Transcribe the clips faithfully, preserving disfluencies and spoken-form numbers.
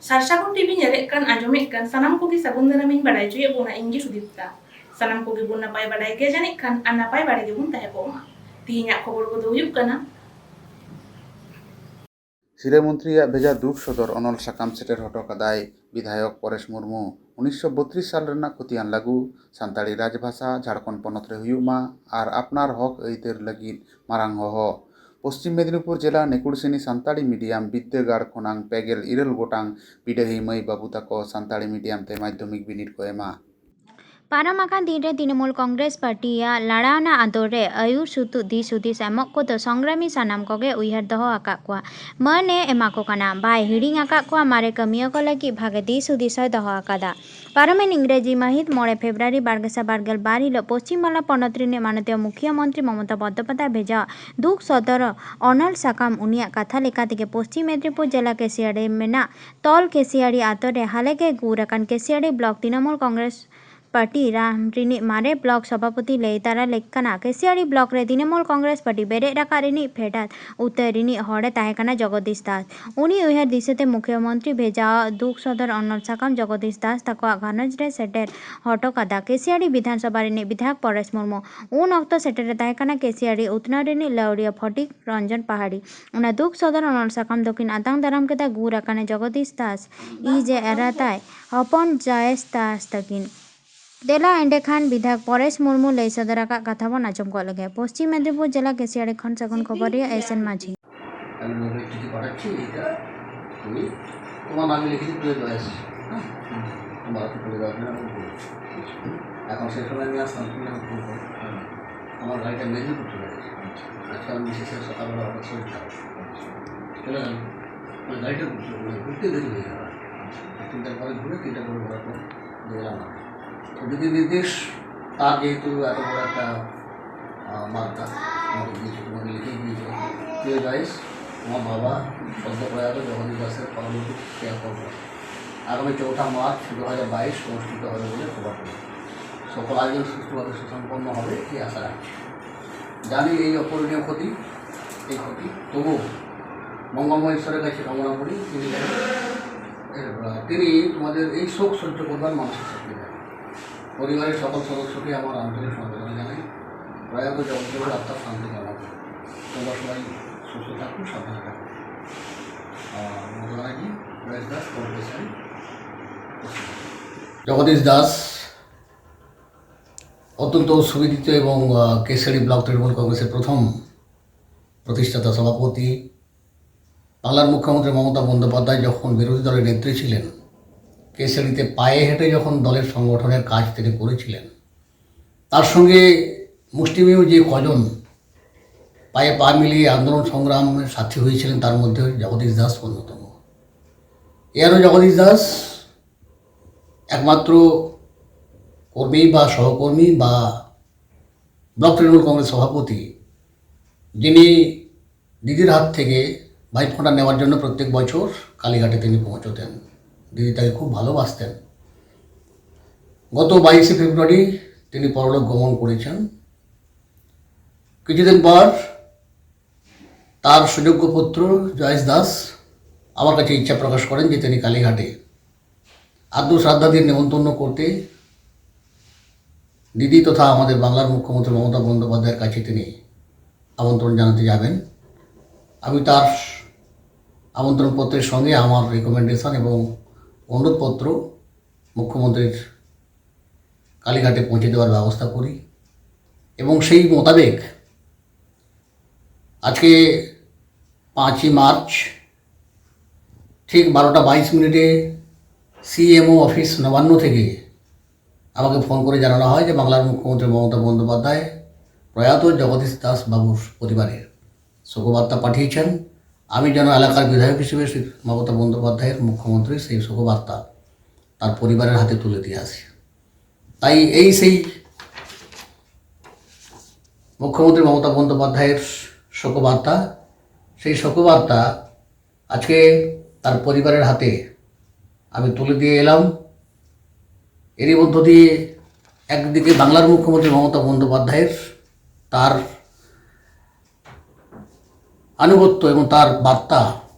ᱥᱟᱨᱥᱟᱜᱩᱱ TV ᱧᱮᱞᱮᱫ ᱠᱟᱱ, ᱟᱸᱡᱚᱢᱮᱫ ᱠᱟᱱ ᱥᱟᱱᱟᱢ ᱠᱚᱜᱮ ᱥᱟᱹᱜᱩᱱ ᱫᱟᱨᱟᱢᱤᱧ ᱵᱟᱲᱟᱭ ᱦᱚᱪᱚᱭᱮᱫ ᱵᱚᱱᱟ᱾ ᱤᱧ ᱜᱮ ᱥᱩᱫᱤᱯᱛᱟ᱾ ᱥᱟᱱᱟᱢ ᱠᱚᱜᱮ ᱵᱚᱱ ᱱᱟᱯᱟᱭ ᱵᱟᱲᱟᱭ ᱜᱮᱭᱟ ᱡᱟᱹᱱᱤᱡ ᱠᱷᱟᱱ, ᱟᱨ ᱱᱟᱯᱟᱭ ᱵᱟᱲᱟ ᱜᱮᱵᱚᱱ ᱛᱟᱦᱮᱸ ᱠᱚᱜ ᱢᱟ᱾ ᱛᱤᱦᱤᱧᱟᱜ ᱠᱷᱚᱵᱚᱨ ᱠᱚᱫᱚ ᱦᱩᱭᱩᱜ ᱠᱟᱱᱟ᱾ ᱥᱤᱨᱟᱹ ᱢᱚᱱᱛᱨᱤᱭᱟᱜ ᱵᱷᱮᱡᱟ ᱫᱩᱠ ᱥᱚᱫᱚᱨ ᱚᱱᱚᱞ ᱥᱟᱠᱟᱢ ᱥᱮᱴᱮᱨ ᱦᱚᱴᱚ ᱠᱟᱫᱟᱭ ᱵᱤᱫᱷᱟᱭᱚᱠ ᱯᱚᱨᱮᱥ ᱢᱩᱨᱢᱩ᱾ ᱩᱱᱤᱥᱥᱚ ᱵᱚᱛᱨᱤᱥ ᱥᱟᱞ ᱨᱮᱱᱟᱜ ᱠᱷᱚᱛᱤᱭᱟᱱ ᱞᱟᱹᱜᱩ ᱥᱟᱱᱛᱟᱲᱤ ᱨᱟᱡᱽᱵᱷᱟᱥᱟ ᱡᱷᱟᱲᱠᱷᱚᱸᱰ ᱯᱚᱱᱚᱛ ᱨᱮ ᱦᱩᱭᱩᱜ ᱢᱟ ᱟᱨ ᱟᱯᱱᱟᱨ ᱦᱚᱠ ᱟᱹᱭᱫᱟᱹᱨ ᱞᱟᱹᱜᱤᱫ ᱢᱟᱨᱟᱝ ᱦᱚᱦᱚ᱾ ᱯᱚᱥᱪᱤᱢ ᱢᱮᱫᱽᱱᱤᱯᱩᱨ ᱡᱮᱞᱟ ᱱᱮᱠᱩᱲᱥᱤᱱᱤ ᱥᱟᱱᱛᱟᱲᱤ ᱢᱤᱰᱤᱭᱟᱢ ᱵᱤᱫᱽᱫᱟᱹᱜᱟᱲ ᱠᱷᱚᱱᱟᱝ ᱯᱮᱜᱮᱞ ᱤᱨᱟᱹᱞ ᱜᱚᱴᱟᱝ ᱵᱤᱰᱟᱹᱦᱤ ᱢᱟᱹᱭ ᱵᱟᱹᱵᱩ ᱛᱟᱠᱚ ᱥᱟᱱᱛᱟᱲᱤ ᱢᱤᱰᱤᱭᱟᱢ ᱛᱮ ᱢᱟᱫᱽᱫᱷᱚᱢᱤᱠ ᱵᱤᱱᱤᱰ ᱠᱚ ᱮᱢᱟ᱾ ᱯᱟᱨᱚᱢ ᱟᱠᱟᱱ ᱫᱤᱱ ᱨᱮ ᱛᱨᱤᱱᱢᱩᱞ ᱠᱚᱝᱜᱨᱮᱥ ᱯᱟᱨᱴᱤᱭᱟᱜ ᱞᱟᱲᱟᱣᱱᱟ ᱟᱫᱚᱨ ᱨᱮ ᱟᱹᱭᱩᱨ ᱥᱩᱛᱩᱜ ᱫᱤᱥ ᱦᱩᱫᱤᱥ ᱮᱢᱚᱜ ᱠᱚᱫᱚ ᱥᱚᱝᱜᱨᱟᱢᱤ ᱥᱟᱱᱟᱢ ᱠᱚᱜᱮ ᱩᱭᱦᱟᱹᱨ ᱫᱚᱦᱚ ᱟᱠᱟᱫ ᱠᱚᱣᱟ᱾ ᱢᱟᱹᱱ ᱮ ᱮᱢᱟ ᱠᱚ ᱠᱟᱱᱟ᱾ ᱵᱟᱭ ᱦᱤᱲᱤᱧ ᱟᱠᱟᱫ ᱠᱚᱣᱟ᱾ ᱢᱟᱨᱮ ᱠᱟᱹᱢᱤᱭᱟᱹ ᱠᱚ ᱞᱟᱹᱜᱤᱫ ᱵᱷᱟᱜᱮ ᱫᱤᱥ ᱦᱩᱫᱤᱥ ᱦᱚᱸᱭ ᱫᱚᱦᱚ ᱟᱠᱟᱫᱟ᱾ ᱯᱟᱨᱚᱢᱮᱱ ᱤᱝᱨᱮᱡᱤ ᱢᱟᱹᱦᱤᱛ ᱢᱚᱬᱮ ᱯᱷᱮᱵᱽᱨᱩᱣᱟᱨᱤ ᱵᱟᱨ ᱜᱮᱥᱟᱭ ᱵᱟᱨ ᱜᱮᱞ ᱵᱟᱨ ᱦᱤᱞᱳᱜ ᱯᱚᱥᱪᱤᱢ ᱵᱟᱝᱞᱟ ᱯᱚᱱᱚᱛ ᱨᱤᱱᱤᱡ ᱢᱟᱱᱚᱛᱤᱭᱚ ᱢᱩᱠᱷᱤᱭᱟᱹ ᱢᱚᱱᱛᱨᱤ ᱢᱚᱢᱚᱛᱟ ᱵᱚᱱᱫᱳᱯᱟᱫᱷᱭᱟᱭ ᱵᱷᱮᱡᱟ ᱫᱩᱠ ᱥᱚᱫᱚᱨ ᱚᱱᱚᱞ ᱥᱟᱠᱟᱢ᱾ ᱩᱱᱤᱭᱟᱜ ᱠᱟᱛᱷᱟ ᱞᱮᱠᱟ ᱛᱮᱜᱮ ᱯᱚᱥᱪᱤᱢ ᱢᱮᱫᱽᱱᱤᱯᱩᱨ ᱡᱮᱞᱟ ᱠᱮᱥᱤᱭᱟᱲᱤ ᱢᱮᱱᱟᱜ ᱛᱚᱞ ᱠᱮᱥᱤᱭᱟᱲᱤ ᱟᱛᱳ ᱨᱮ ᱦᱟᱞᱮ ᱜᱮ ᱜᱩᱨ ᱟᱠᱟᱱ ᱠᱮᱥᱤᱭᱟᱲᱤ ᱵᱞᱚᱠ ᱛᱨᱤᱱᱢᱩᱞ ᱠᱚᱝᱜᱨᱮᱥ ᱯᱟᱨᱴᱤ ᱨᱟᱢ ᱨᱤᱱᱤᱡ ᱢᱟᱨᱮ ᱵᱞᱚᱠ ᱥᱚᱵᱷᱟᱯᱚᱛᱤ ᱞᱟᱹᱭ ᱛᱟᱨᱟ ᱞᱮᱠ ᱠᱟᱱᱟ, ᱠᱮᱥᱤᱭᱟᱲᱤ ᱵᱞᱚᱠ ᱨᱮ ᱛᱨᱤᱱᱢᱩᱞ ᱠᱚᱝᱜᱨᱮᱥ ᱯᱟᱨᱴᱤ ᱵᱮᱨᱮᱫ ᱨᱟᱠᱟᱵ ᱨᱤᱱᱤᱡ ᱯᱷᱮᱰᱟᱛ ᱩᱛᱟᱹᱨ ᱨᱤᱱᱤᱡ ᱦᱚᱲᱮ ᱛᱟᱦᱮᱸ ᱠᱟᱱᱟ ᱡᱚᱜᱚᱫᱤᱥ ᱫᱟᱥ᱾ ᱩᱱᱤ ᱩᱭᱦᱟᱹᱨ ᱫᱤᱥᱟᱹᱛᱮ ᱢᱩᱠᱷᱭᱟᱹ ᱢᱚᱱᱛᱨᱤ ᱵᱷᱮᱡᱟᱣᱟᱜ ᱫᱩᱠ ᱥᱚᱫᱚᱨ ᱚᱱᱚᱞ ᱥᱟᱠᱟᱢ ᱡᱚᱜᱚᱫᱤᱥ ᱫᱟᱥ ᱛᱟᱠᱚᱣᱟᱜ ᱜᱷᱟᱨᱚᱸᱡᱽ ᱨᱮ ᱥᱮᱴᱮᱨ ᱦᱚᱴᱚ ᱠᱟᱫᱟ᱾ ᱠᱮᱥᱤᱭᱟᱲᱤ ᱵᱤᱫᱷᱟᱱ ᱥᱚᱵᱷᱟ ᱨᱤᱱᱤᱡ ᱵᱤᱫᱷᱟᱭᱚᱠ ᱯᱚᱨᱮᱥ ᱢᱩᱨᱢᱩ ᱩᱱ ᱚᱠᱛᱚ ᱥᱮᱴᱮᱨ ᱮ ᱛᱟᱦᱮᱸ ᱠᱟᱱᱟ ᱠᱮᱥᱤᱭᱟᱲᱤ ᱩᱛᱱᱟᱹᱣ ᱨᱤᱱᱤᱡ ᱞᱟᱹᱣᱲᱤᱭᱟᱹ ᱯᱷᱚᱴᱤᱠ ᱨᱚᱧᱡᱚᱱ ᱯᱟᱦᱟᱲᱤ᱾ ᱚᱱᱟ ᱫᱩᱠ ᱥᱚᱫᱚᱨ ᱚᱱᱚᱞ ᱥᱟᱠᱟᱢ ᱫᱚᱠᱤᱱ ᱟᱛᱟᱝ ᱫᱟᱨᱟᱢ ᱠᱮᱫᱟ ᱜᱩᱨ ᱟᱠᱟᱱᱮ ᱡᱚᱜᱚᱫᱤᱥ ᱫᱟᱥ ᱤ ᱡᱮ ᱮᱨᱟ ᱛᱟᱭ ᱦᱚᱯᱚᱱ ᱡᱟᱭᱮᱥ ᱫᱟᱥ ᱛᱟᱹᱠᱤᱱ᱾ ᱫᱮᱞᱟ ᱮᱸᱰᱮᱠᱷᱟᱱ ᱵᱤᱫᱷᱟᱭᱚᱠ ᱯᱚᱨᱮᱥ ᱢᱩᱨᱢᱩ ᱞᱟᱹᱭ ᱥᱚᱫᱚᱨ ᱟᱠᱟᱫ ᱠᱟᱛᱷᱟ ᱵᱚᱱ ᱟᱸᱡᱚᱢ ᱜᱚᱫ ᱞᱮᱜᱮ᱾ ᱯᱚᱥᱪᱤᱢ ᱢᱮᱫᱽᱱᱤᱯᱩᱨ ᱡᱮᱞᱟ ᱠᱮᱥᱤᱭᱟᱲᱤ ᱠᱷᱚᱱ ᱥᱟᱹᱜᱩᱱ ᱠᱷᱚᱵᱚᱨᱤᱭᱟᱹ ᱮᱥ ᱮᱱ ᱢᱟᱹᱡᱷᱤ᱾ আমি মোবাইল চিঠি পাঠাচ্ছি, এটা তুমি তোমার নামে লিখে দিও, প্লে জয়েস। হ্যাঁ, তোমার হাতে পড়ে যাওয়ার জন্য আমি বলছি। এখন সেই সময় আমি আসতাম, তুমি আমাকে ফোন করো। আমার গাড়িটা মেদিনীপুর চলে গেছে। আজকে আমি বিশেষ করে সকালবেলা অফিস চলে যাবো, চলে গেল। মানে গাড়িটা ঘুরতে, মানে ঘুরতে দেরি হয়ে গেল। তিনটার পরে ঘুরে, তিনটার পরে ঘোরার পর বেরোলাম আমি। তো যদি নির্দেশ, তার যেহেতু এত বড় একটা আহ, বার্তা আমাকে দিয়েছে, তোমাকে লিখে দিয়েছে, প্রিয় জয়েস, তোমার বাবা সদ্য প্রয়াত জগদীশ দাসের পরলোক ক্রিয়াকর্ম আগামী চৌঠা মার্চ দু হাজার বাইশ অনুষ্ঠিত হবে বলে খবর পেয়ে সকল আয়োজন সুষ্ঠুভাবে সুসম্পন্ন হবে এই আশা রাখছি। জানি এই অপূরণীয় ক্ষতি, এই ক্ষতি, তবুও মঙ্গলময় ঈশ্বরের কাছে কামনা করি তিনি যেন তিনি তোমাদের এই শোক সহ্য করবার মানসিক শক্তি দেন। পরিবারের সকল সদস্যকে আমার আন্তরিক সমবেদনা জানাই। প্রয়াত জগৎগুরুর আত্মার শান্তি কামনা করি। তোমরা সবাই সুস্থ থাকো, সাবধানে থাকো। আর মমতা ব্যানার্জি, জগদীশ দাস, পরমেশ্বরী, পশ্চিম। জগদীশ দাস অত্যন্ত সুবিদিত এবং আহ, কেশিয়াড়ি ব্লক তৃণমূল কংগ্রেসের প্রথম প্রতিষ্ঠাতা সভাপতি। বাংলার মুখ্যমন্ত্রী মমতা বন্দ্যোপাধ্যায় যখন বিরোধী দলের নেত্রী ছিলেন, কেশিয়াড়িতে পায়ে হেঁটে যখন দলের সংগঠনের কাজ তিনি করেছিলেন, তার সঙ্গে মুষ্টিমেয় যে কজন পায়ে পা মিলিয়ে আন্দোলন সংগ্রামের সাথী হয়েছিলেন, তার মধ্যে জগদীশ দাস অন্যতম। এ আরও জগদীশ দাস একমাত্র কর্মী বা সহকর্মী বা ব্লক তৃণমূল কংগ্রেস সভাপতি, যিনি দিদির হাত থেকে ভাইফোঁটা নেওয়ার জন্য প্রত্যেক বছর কালীঘাটে তিনি পৌঁছতেন, দিদি তাকে খুব ভালোবাসতেন। গত বাইশে ফেব্রুয়ারি তিনি পরলোক গমন করেছেন। কিছুদিন পর তার সুযোগ্য পুত্র জয়েশ দাস আমার কাছে ইচ্ছা প্রকাশ করেন যে তিনি কালীঘাটে আদ্য শ্রাদ্ধাদির নেমন্তন্ন করতে দিদি তথা আমাদের বাংলার মুখ্যমন্ত্রী মমতা বন্দ্যোপাধ্যায়ের কাছে তিনি আমন্ত্রণ জানাতে যাবেন। আমি তার আমন্ত্রণপত্রের সঙ্গে আমার রিকমেন্ডেশন এবং অনুরোধপত্র মুখ্যমন্ত্রীর কালীঘাটে পৌঁছে দেওয়ার ব্যবস্থা করি এবং সেই মোতাবেক আজকে পাঁচই মার্চ ঠিক বারোটা বাইশ মিনিটে সিএমও অফিস নবান্ন থেকে আমাকে ফোন করে জানানো হয় যে বাংলার মুখ্যমন্ত্রী মমতা বন্দ্যোপাধ্যায় প্রয়াত জগদীশ দাস বাবুর পরিবারের শোকবার্তা পাঠিয়েছেন। আমি যেন এলাকার বিধায়ক হিসেবে শ্রী মমতা বন্দ্যোপাধ্যায়ের, মুখ্যমন্ত্রী, সেই শোকবার্তা তার পরিবারের হাতে তুলে দিয়ে আসি। তাই এই সেই মুখ্যমন্ত্রী মমতা বন্দ্যোপাধ্যায়ের শোকবার্তা, সেই শোকবার্তা আজকে তার পরিবারের হাতে আমি তুলে দিয়ে এলাম। এরই মধ্য দিয়ে একদিকে বাংলার মুখ্যমন্ত্রী মমতা বন্দ্যোপাধ্যায়ের তার আনুগত্য এবং তার বার্তা,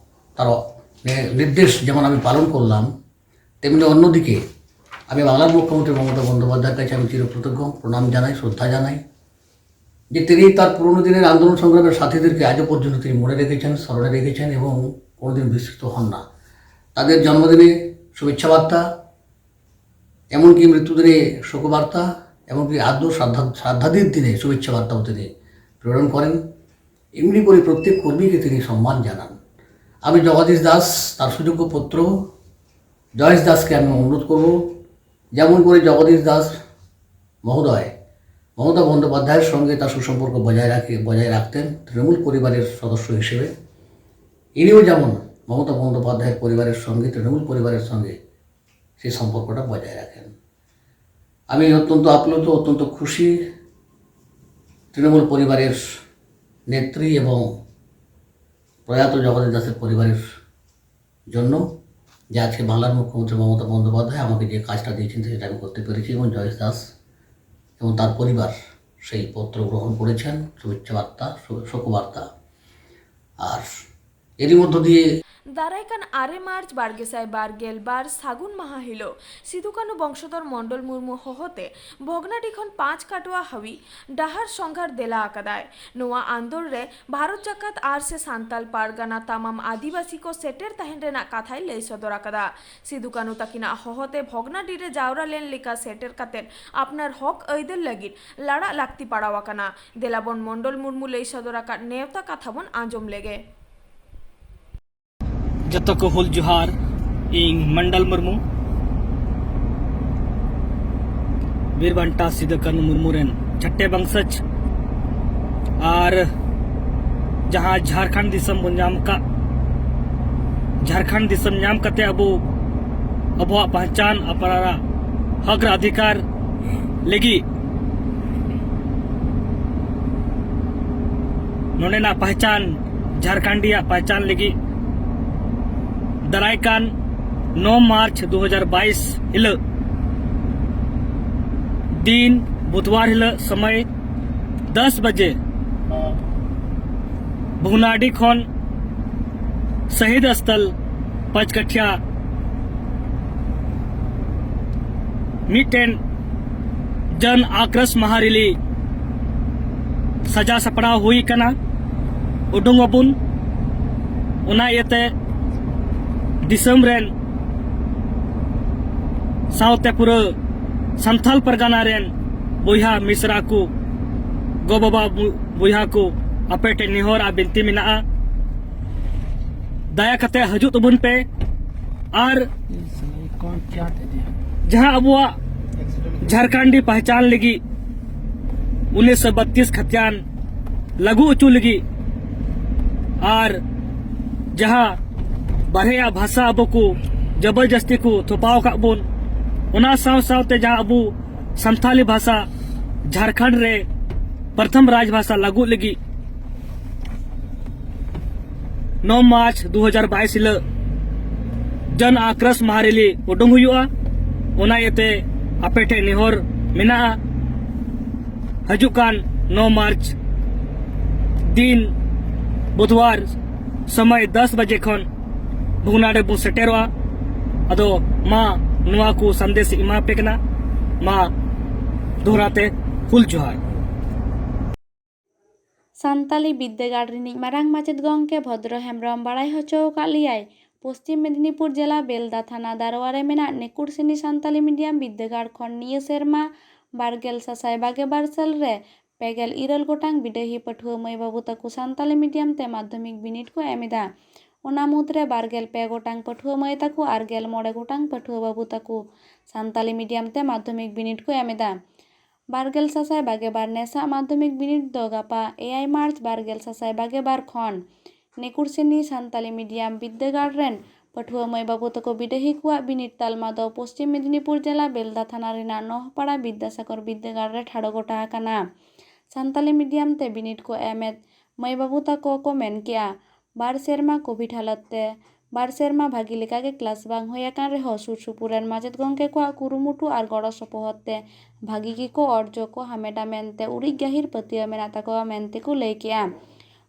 তার নি-, নির্দেশ যেমন আমি পালন করলাম, তেমনি অন্যদিকে আমি বাংলার মুখ্যমন্ত্রী মমতা বন্দ্যোপাধ্যায়ের কাছে আমি চিরকৃতজ্ঞ, প্রণাম জানাই, শ্রদ্ধা জানাই যে তিনি তার পুরনো দিনের আন্দোলন সংগ্রামের সাথীদেরকে আজও পর্যন্ত তিনি মনে রেখেছেন, স্মরণে রেখেছেন এবং কোনোদিন বিস্মৃত হন না। তাদের জন্মদিনে শুভেচ্ছা বার্তা, এমনকি মৃত্যুদিনে শোকবার্তা, এমনকি আদ্য শ্রাদ্ধা শ্রাদ্ধাদির দিনে শুভেচ্ছা বার্তাও তিনি প্রেরণ করেন। এমনি করে প্রত্যেক কর্মীকে তিনি সম্মান জানান। আমি জগদীশ দাস, তার সুযোগ্য পুত্র জয়েশ দাসকে আমি অনুরোধ করব, যেমন করে জগদীশ দাস মহোদয় মমতা বন্দ্যোপাধ্যায়ের সঙ্গে তার সুসম্পর্ক বজায় রাখে বজায় রাখতেন তৃণমূল পরিবারের সদস্য হিসেবে, ইনিও যেমন মমতা বন্দ্যোপাধ্যায়ের পরিবারের সঙ্গে, তৃণমূল পরিবারের সঙ্গে সেই সম্পর্কটা বজায় রাখেন। আমি অত্যন্ত আপ্লুত, অত্যন্ত খুশি তৃণমূল পরিবারের নেত্রী এবং প্রয়াত জগদীশ দাসের পরিবারের জন্য, যে আজকে বাংলার মুখ্যমন্ত্রী মমতা বন্দ্যোপাধ্যায় আমাকে যে কাজটা দিয়েছেন, সেটা আমি করতে পেরেছি এবং জয়েশ দাস এবং তার পরিবার সেই পত্র গ্রহণ করেছেন, শুভেচ্ছা বার্তা, শো- শোকবার্তা। আর এরই মধ্য দিয়ে দাᱨᱟᱭ ᱠᱟᱱ ᱟᱨᱮ ᱢᱟᱨᱪ ᱵᱟᱨ ᱜᱮᱥᱟᱭ ᱵᱟᱨ ᱜᱮᱞ ᱵᱟᱨ ᱥᱟᱹᱜᱩᱱ ᱢᱟᱦᱟ ᱦᱤᱞᱳᱜ ᱥᱤᱫᱩ ᱠᱟᱹᱱᱩ ᱵᱚᱝᱥᱚᱫᱷᱚᱨ ᱢᱚᱱᱰᱚᱞ ᱢᱩᱨᱢᱩ ᱦᱚᱦᱚᱛᱮ ᱵᱷᱚᱜᱽᱱᱟᱰᱤ ᱠᱷᱚᱱ ᱯᱟᱸᱪ ᱠᱟᱴᱣᱟ ᱦᱟᱹᱵᱤᱡ ᱰᱟᱦᱟᱨ ᱥᱚᱸᱜᱷᱟᱨ ᱫᱮᱞᱟ ᱟᱠᱟᱫᱟᱭ᱾ ᱱᱚᱣᱟ ᱟᱱᱫᱳᱲ ᱨᱮ ᱵᱷᱟᱨᱚᱛ ᱡᱟᱠᱟᱛ ᱟᱨ ᱥᱮ ᱥᱟᱱᱛᱟᱞ ᱯᱟᱨᱜᱟᱱᱟ ᱛᱟᱢᱟᱢ ᱟᱹᱫᱤᱵᱟᱹᱥᱤ ᱠᱚ ᱥᱮᱴᱮᱨ ᱛᱟᱦᱮᱱ ᱨᱮᱱᱟᱜ ᱠᱟᱛᱷᱟᱭ ᱞᱟᱹᱭ ᱥᱚᱫᱚᱨ ᱟᱠᱟᱫᱟ᱾ ᱥᱤᱫᱩ ᱠᱟᱹᱱᱩ ᱛᱟᱹᱠᱤᱱᱟᱜ ᱦᱚᱦᱚᱛᱮ ᱵᱷᱚᱜᱽᱱᱟᱰᱤ ᱨᱮ ᱡᱟᱣᱨᱟ ᱞᱮᱱ ᱞᱮᱠᱟ ᱥᱮᱴᱮᱨ ᱠᱟᱛᱮ ᱟᱯᱱᱟᱨ ᱦᱚᱠ ᱟᱹᱭᱫᱟᱹᱨ ᱞᱟᱹᱜᱤᱫ ᱞᱟᱲᱟᱜ ᱞᱟᱹᱠᱛᱤ ᱯᱟᱲᱟᱣ ᱟᱠᱟᱱᱟ᱾ ᱫᱮᱞᱟᱵᱚᱱ ᱢᱚᱱᱰᱚᱞ ᱢᱩᱨᱢᱩ ᱞᱟᱹᱭ ᱥᱚᱫᱚᱨ ᱟᱠᱟᱫ ᱱᱮᱣᱛᱟ ᱠᱟᱛᱷᱟ ᱵᱚᱱ ᱟᱸᱡᱚᱢ ᱞᱮᱜᱮ᱾ ᱡᱚᱛᱚ ᱠᱚ ᱦᱩᱞ ᱡᱚᱦᱟᱨ᱾ ᱤᱧ ᱢᱚᱱᱰᱚᱞ ᱢᱩᱨᱢᱩ, ᱵᱤᱨ ᱵᱟᱱᱴᱟ ᱥᱤᱫᱩ ᱠᱟᱹᱱᱩ ᱢᱩᱨᱢᱩ ᱨᱮᱱ ᱪᱷᱟᱴᱮ ᱵᱚᱝᱥᱚᱡᱽ᱾ ᱟᱨ ᱡᱟᱦᱟᱸ ᱡᱷᱟᱲᱠᱷᱚᱸᱰ ᱫᱤᱥᱚᱢ ᱵᱚᱱ ᱧᱟᱢ ᱟᱠᱟᱫ, ᱡᱷᱟᱲᱠᱷᱚᱸᱰ ᱫᱤᱥᱚᱢ ᱧᱟᱢ ᱠᱟᱛᱮ ᱟᱵᱚ ᱟᱵᱚᱣᱟᱜ ᱯᱟᱦᱪᱟᱱ, ᱟᱯᱱᱟᱨᱟᱜ ᱦᱚᱠ ᱨᱮ ᱚᱫᱷᱤᱠᱟᱨ ᱞᱟᱹᱜᱤᱫ, ᱱᱚᱰᱮᱱᱟᱜ ᱯᱟᱦᱪᱟᱱ, ᱡᱷᱟᱲᱠᱷᱚᱸᱰᱤᱭᱟᱜ ᱯᱟᱦᱪᱟᱱ ᱞᱟᱹᱜᱤᱫ ᱫᱟᱨᱟᱭ ᱠᱟᱱ ᱱᱚ ᱢᱟᱨᱪ ᱫᱩ ᱦᱟᱡᱟᱨ ᱵᱟᱭᱤᱥ ᱦᱤᱞᱳᱜ, ᱫᱤᱱ ᱵᱩᱫᱷᱣᱟᱨ ᱦᱤᱞᱳᱜ, ᱥᱚᱢᱚᱭ ᱫᱚᱥ ᱵᱟᱡᱮ ᱵᱷᱚᱜᱽᱱᱟᱰᱤ ᱠᱷᱚᱱ ᱥᱚᱦᱤᱫ ᱥᱛᱷᱚᱞ ᱯᱟᱸᱪᱠᱟᱴᱷᱤᱭᱟ ᱢᱤᱫᱴᱮᱱ ᱡᱚᱱ ᱟᱠᱨᱳᱥ ᱢᱟᱦᱟ ᱨᱮᱞᱤ ᱥᱟᱡᱟᱣ ᱥᱟᱯᱲᱟᱣ ᱦᱩᱭ ᱠᱟᱱᱟ᱾ ᱩᱰᱩᱝ ᱟᱵᱚᱱ᱾ ᱚᱱᱟ ᱤᱭᱟᱹᱛᱮ ᱫᱤᱥᱚᱢ ᱨᱮᱱ ᱥᱟᱶᱛᱮ ᱯᱩᱨᱟᱹ ᱥᱟᱱᱛᱟᱞ ᱯᱟᱨᱜᱟᱱᱟ ᱨᱮᱱ ᱵᱚᱭᱦᱟ ᱢᱤᱥᱨᱟ ᱠᱚ, ᱜᱚ-ᱵᱟᱵᱟ ᱵᱚᱭᱦᱟ ᱠᱚ, ᱟᱯᱮ ᱴᱷᱮᱱ ᱱᱮᱦᱚᱨ ᱟᱨ ᱵᱤᱱᱛᱤ ᱢᱮᱱᱟᱜᱼᱟ, ᱫᱟᱭᱟ ᱠᱟᱛᱮ ᱦᱤᱡᱩᱜ ᱛᱟᱵᱚᱱ ᱯᱮ᱾ ᱟᱨ ᱡᱟᱦᱟᱸ ᱟᱵᱚᱣᱟᱜ ᱡᱷᱟᱨᱠᱷᱚᱸᱰᱤ ᱯᱟᱦᱪᱟᱱ ᱞᱟᱹᱜᱤᱫ ᱩᱱᱤᱥᱥᱚ ᱵᱟᱛᱤᱥ ᱠᱷᱟᱛᱤᱭᱟᱱ ᱞᱟᱹᱜᱩ ᱦᱚᱪᱚ ᱞᱟᱹᱜᱤᱫ ᱟᱨ ᱡᱟᱦᱟᱸ ᱵᱟᱨᱦᱮᱭᱟᱜ ᱵᱷᱟᱥᱟ ᱟᱵᱚ ᱠᱚ ᱡᱚᱵᱚᱨᱡᱟᱥᱛᱤ ᱠᱚ ᱛᱷᱚᱯᱟᱣ ᱟᱠᱟᱫ ᱵᱚᱱ, ᱚᱱᱟ ᱥᱟᱶ ᱥᱟᱶᱛᱮ ᱡᱟᱦᱟᱸ ᱟᱵᱚ ᱥᱟᱱᱛᱷᱟᱞᱤ ᱵᱷᱟᱥᱟ ᱡᱷᱟᱨᱠᱷᱚᱸᱰ ᱨᱮ ᱯᱨᱚᱛᱷᱚᱢ ᱨᱟᱡᱽ ᱵᱷᱟᱥᱟ ᱞᱟᱹᱜᱩ ᱞᱟᱹᱜᱤᱫ ᱱᱚ ᱢᱟᱨᱪ ᱫᱩ ᱦᱟᱡᱟᱨ ᱵᱟᱭᱤᱥ ᱦᱤᱞᱳᱜ ᱡᱚᱱ ᱟᱠᱨᱳᱥ ᱢᱟᱦᱟ ᱨᱮᱞᱤ ᱩᱰᱩᱝ ᱦᱩᱭᱩᱜᱼᱟ᱾ ᱚᱱᱟ ᱤᱭᱟᱹᱛᱮ ᱟᱯᱮ ᱴᱷᱮᱱ ᱱᱮᱦᱚᱨ ᱢᱮᱱᱟᱜᱼᱟ, ᱦᱤᱡᱩᱜ ᱠᱟᱱ ᱱᱚ ᱢᱟᱨᱪ ᱫᱤᱱ ᱵᱩᱫᱷᱣᱟᱨ ᱥᱚᱢᱚᱭ ᱫᱚᱥ ᱵᱟᱡᱮ ᱠᱷᱚᱱ ᱵᱷᱩᱜᱽᱱᱟᱰᱤ ᱵᱚᱱ ᱥᱮᱴᱮᱨᱚᱜᱼᱟ᱾ ᱟᱫᱚ ᱢᱟ ᱱᱚᱣᱟ ᱠᱚ ᱥᱟᱸᱫᱮᱥ ᱮᱢᱟ ᱯᱮ ᱠᱟᱱᱟ᱾ ᱢᱟ ᱫᱚᱦᱲᱟ ᱛᱮ ᱦᱩᱞ ᱡᱚᱦᱟᱨ᱾ ᱥᱟᱱᱛᱟᱞᱤ ᱵᱤᱫᱽᱫᱟᱹᱜᱟᱲ ᱨᱤᱱᱤᱡ ᱢᱟᱨᱟᱝ ᱢᱟᱪᱮᱛ ᱜᱚᱢᱠᱮ ᱵᱷᱚᱫᱽᱨᱚ ᱦᱮᱢᱵᱽᱨᱚᱢ ᱵᱟᱲᱟᱭ ᱦᱚᱪᱚ ᱟᱠᱟᱫ ᱞᱮᱭᱟᱭ, ᱯᱚᱥᱪᱤᱢ ᱢᱮᱫᱽᱱᱤᱯᱩᱨ ᱡᱮᱞᱟ ᱵᱮᱞᱫᱟ ᱛᱷᱟᱱᱟ ᱫᱟᱨᱣᱟ ᱨᱮ ᱢᱮᱱᱟᱜ ᱱᱮᱠᱩᱨ ᱥᱮᱱᱤ ᱥᱟᱱᱛᱟᱞᱤ ᱢᱤᱰᱤᱭᱟᱢ ᱵᱤᱫᱽᱫᱟᱹᱜᱟᱲ ᱠᱷᱚᱱ ᱱᱤᱭᱟᱹ ᱥᱮᱨᱢᱟ ᱵᱟᱨᱜᱮᱞ ᱥᱟᱥᱟᱭ ᱵᱟᱜᱮ ᱵᱟᱨ ᱥᱟᱞ ᱨᱮ ᱯᱮᱜᱮᱞ ᱤᱨᱟᱹᱞ ᱜᱚᱴᱟᱝ ᱵᱤᱰᱟᱹᱦᱤ ᱯᱟᱹᱴᱷᱩᱣᱟᱹ ᱢᱟᱹᱭ ᱵᱟᱹᱵᱩ ᱛᱟᱠᱚ ᱥᱟᱱᱛᱟᱞᱤ ᱢᱤᱰᱤᱭᱟᱢ ᱛᱮ ᱢᱟᱫᱽᱫᱷᱚᱢᱤᱠ ᱵᱤᱱᱤᱰ ᱠᱚ ᱮᱢ ᱮᱫᱟ᱾ ᱚᱱᱟ ᱢᱩᱫᱽᱨᱮ ᱵᱟᱨᱜᱮᱞ ᱯᱮ ᱜᱚᱴᱟᱝ ᱯᱟᱹᱴᱷᱩᱣᱟᱹ ᱢᱟᱹᱭ ᱛᱟᱠᱚ ᱟᱨ ᱜᱮᱞ ᱢᱚᱬᱮ ᱜᱚᱴᱟᱝ ᱯᱟᱹᱴᱷᱩᱣᱟᱹ ᱵᱟᱹᱵᱩ ᱛᱟᱠᱚ ᱥᱟᱱᱛᱟᱞᱤ ᱢᱤᱰᱤᱭᱟᱢ ᱛᱮ ᱢᱟᱫᱽᱫᱷᱚᱢᱤᱠ ᱵᱤᱱᱤᱰ ᱠᱚ ᱮᱢ ᱮᱫᱟ᱾ ᱵᱟᱨᱜᱮᱞ ᱥᱟᱥᱟᱭ ᱵᱟᱜᱮ ᱵᱟᱨ ᱱᱮᱥᱟᱜ ᱢᱟᱫᱽᱫᱷᱚᱢᱤᱠ ᱵᱤᱱᱤᱰ ᱫᱚ ᱜᱟᱯᱟ ᱮᱭᱟᱭ ᱢᱟᱨᱪ ᱵᱟᱨᱜᱮᱞ ᱥᱟᱥᱟᱭ ᱵᱟᱜᱮ ᱵᱟᱨ ᱠᱷᱚᱱ ᱱᱮᱠᱩᱨᱥᱤᱱᱤ ᱥᱟᱱᱛᱟᱞᱤ ᱢᱤᱰᱤᱭᱟᱢ ᱵᱤᱫᱽᱫᱟᱹᱜᱟᱲ ᱨᱮᱱ ᱯᱟᱹᱴᱷᱩᱣᱟᱹ ᱢᱟᱹᱭ ᱵᱟᱹᱵᱩ ᱛᱟᱠᱚ ᱵᱤᱰᱟᱹᱦᱤ ᱠᱚᱣᱟᱜ ᱵᱤᱱᱤᱰ ᱛᱟᱞᱢᱟ ᱫᱚ ᱯᱚᱥᱪᱤᱢ ᱢᱮᱫᱽᱱᱤᱯᱩᱨ ᱡᱮᱞᱟ ᱵᱮᱞᱫᱟ ᱛᱷᱟᱱᱟ ᱨᱮᱱᱟᱜ ᱱᱚᱦᱯᱟᱲᱟ ᱵᱤᱫᱽᱫᱟᱥᱟᱜᱚᱨ ᱵᱤᱫᱽᱫᱟᱹᱜᱟᱲ ᱨᱮ ᱴᱷᱟᱲᱚ ᱜᱚᱴᱟ ᱟᱠᱟᱱᱟ᱾ ᱥᱟᱱᱛᱟᱞᱤ ᱢᱤᱰᱤᱭᱟᱢ ᱛᱮ ᱵᱤᱱᱤᱰ ᱠᱚ ᱮᱢᱮᱫ ᱢᱟᱹᱭ ᱵᱟᱹᱵᱩ ᱛᱟᱠᱚ ᱠᱚ ᱢᱮᱱ ᱠᱮᱜᱼᱟ, ᱵᱟᱨ ᱥᱮᱨᱢᱟ ᱠᱳᱵᱷᱤᱰ ᱦᱟᱞᱚᱛ ᱛᱮ ᱵᱟᱨ ᱥᱮᱨᱢᱟ ᱵᱷᱟᱹᱜᱤ ᱞᱮᱠᱟ ᱜᱮ ᱠᱞᱟᱥ ᱵᱟᱝ ᱦᱩᱭ ᱟᱠᱟᱱ ᱨᱮᱦᱚᱸ ᱥᱩᱨ ᱥᱩᱯᱩᱨ ᱨᱮᱱ ᱢᱟᱪᱮᱛ ᱜᱚᱢᱠᱮ ᱠᱚᱣᱟᱜ ᱠᱩᱨᱩᱢᱩᱴᱩ ᱟᱨ ᱜᱚᱲᱚ ᱥᱚᱯᱚᱦᱚᱫ ᱛᱮ ᱵᱷᱟᱹᱜᱤ ᱜᱮᱠᱚ ᱚᱨᱡᱚ ᱠᱚ ᱦᱟᱢᱮᱴᱟ ᱢᱮᱱᱛᱮ ᱩᱨᱤᱡ ᱜᱟᱹᱦᱤᱨ ᱯᱟᱹᱛᱭᱟᱹᱣ ᱢᱮᱱᱟᱜ ᱛᱟᱠᱚᱣᱟ ᱢᱮᱱᱛᱮ ᱠᱚ ᱞᱟᱹᱭ ᱠᱮᱜᱼᱟ᱾